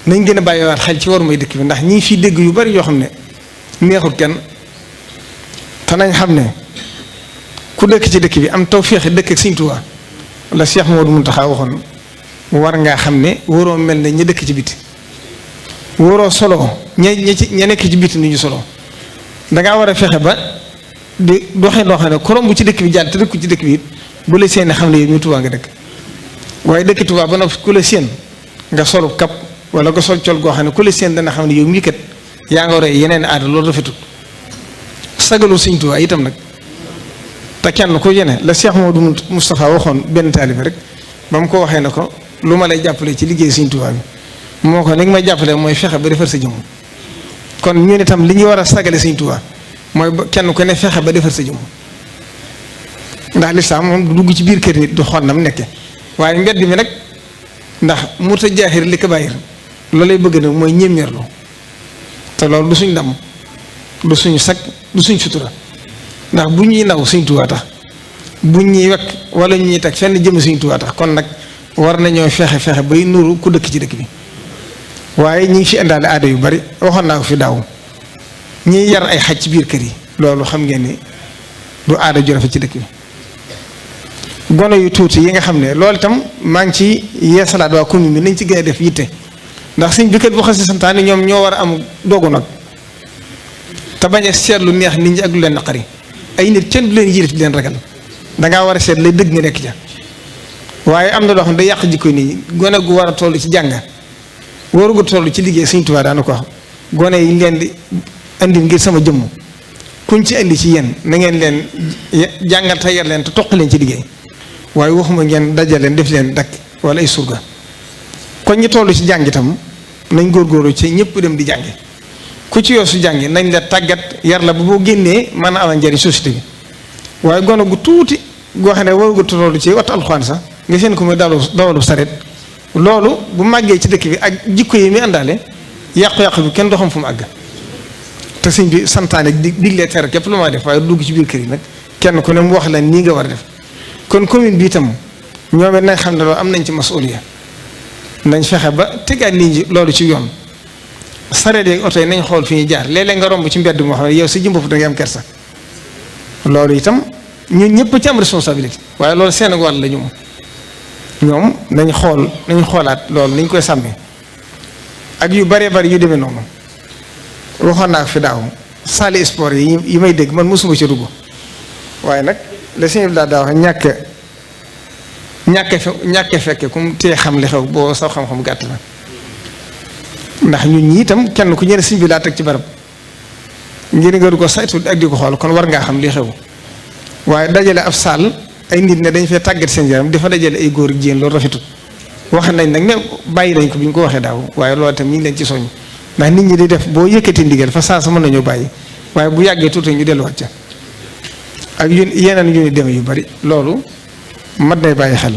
nañ gën a bàyyiwaat xel ci war mooy dëkk bi ndax ñi fi dégg yu bari yoo xam ne neexul kenn te nañ xam ne ku dëkk ci dëkk bi am tawféex dëkk ak Sëriñ Tuubaa la Cheikh Modou Mountakha waxoon war ngaa xam ne waroo mel ne ña dëkk ci biti waroo solo ña nekk ci biti ni ñu solo dangaa war a fexe ba di doxee loo xam ne korom bu ci dëkk bi jàll te dëkku ci dëkk bi it bu la seen xam ne yow ñu Tuubaa nga dëkk waaye dëkk Tuubaa ba noppi ku la seen nga solu kap wala nga sol col goo xam ne ku la seen dana xam ne yow mii kat yaa nga roy yeneen aada loolu rafetul sagalu Sëriñ Tuubaa itam nag te kenn ku yene la Cheikh Modou Moustapha waxoon benn taalibe rek ba mu ko waxee ne ko lu ma lay jàppale ci liggéey Sëriñ Tuubaa bi moo ko ni nga may jàppale mooy fexe ba defar sa jëmm kon ñun itam li ñuy war a sagale Sëriñ Tuubaa mooy kenn ku ne fexe ba defar sa jëmm ndax lislaam moom du dugg ci biir kër nit du xool na mu nekke waaye mbedd mi nag ndax muta jaaxir li ko bàyyir loolu lay bëgg nag mooy ñéeméerlu te loolu du suñ ndam du suñu sag du suñ sutura ndax bu ñuy naw Sëriñ Tuubaa tax bu ñuy wekk wala ñuy teg fenn jëm Sëriñ Tuubaa tax kon nag war nañoo fexe bay nuru ku dëkk ci dëkk bi waaye ñi ngi fi indaale aada yu bari waxoon naa ko fi daaw ñiy yar ay xaj ci biir kër yi loolu xam ngeen ni du aada ju rafet ci dëkk bi gone yu tuuti yi nga xam ne loolu itam maa ngi ci yeesalaat waa commune bi nañ ci gën a def yitte ndax sëñ bi kat boo xasee santaane ñoom ñoo war a am doogu nag te bañ a seet lu neex nit ñi ak lu leen naqari ay nit kenn du leen yilif di leen ragal dangaa war a seet lay dëgg nga nekk ca waaye am na loo xam ne day yàq jikko nii gone gu war a toll ci jàng warugu toll ci liggéey Sëriñ Tuubaa daana ko wax gone yi leen di andi ngir sama jëmm kuñ ci andi ci yéen na ngeen leen jàngal te yar leen te toq leen ci liggéey waaye waxuma ngeen dajal leen def leen dakk wala ay surga kon ñi toll ci jàng itam nañ góorgóorlu ci ñëpp dem di jàngi ku ci yoo su jàngi nañ la tàggat yar la ba boo génnee mën a amal njëriñ société bi waaye gone gu tuuti goo xam ne warugu toll ci wattu alxuraan sax nga seen ko muy dawalu saret loolu bu màggee ci dëkk bi ak jikko yi muy àndaale yàqu-yàqu bi kenn doo xam fu mu àgg te sëñ bi santaane diglee tere képp lu ma def waaye dugg ci biir kër yi nag kenn ku ne mu wax la nii nga war a def kon commune bi itam ñoom it nañ xam ne loolu am nañ ci masuliya nañ fexe ba tegaat nit ñi loolu ci yoon sareet yeeg oto yi nañ xool fi ñuy jaar léeg-léeg nga romb ci mbedd moo xam ne yow sa jëmbopp da ngay am kersa loolu itam ñun ñëpp ci am responsabilité waaye loolu seen wàll la ñoom nañ xoolaat loolu nañ koy sàmmee ak yu bëree bëri yu demee noonu waxoon naa fi daaw salle sport yi may dégg man mosuma ci dugg waaye nag la sëñ bi daa wax ñàkk fekke kum tee xam li xew boo sax xam-xam gàtt na ndax ñun ñi itam kenn ku ñëne sëñ bi laa teg ci barab ngir nga du ko saytu ak di ko xool kon war ngaa xam li xew waaye dajale ab saal ay nit ne dañ fee tàggat seen yaram dafa dajale ay góor ak jigéen loolu rafetut wax nañ nag ne bàyyi nañ ko bi ñu ko waxee daaw waaye loolu itam ñu ngi leen ci soññ ndax nit ñi di def boo yëkkati ndigal fa saa sa mën nañoo bàyyi waaye bu yàggee tuuti ñu delluwaat ca ak yeneen yu ni demee yu bari loolu mat nay bàyyi xel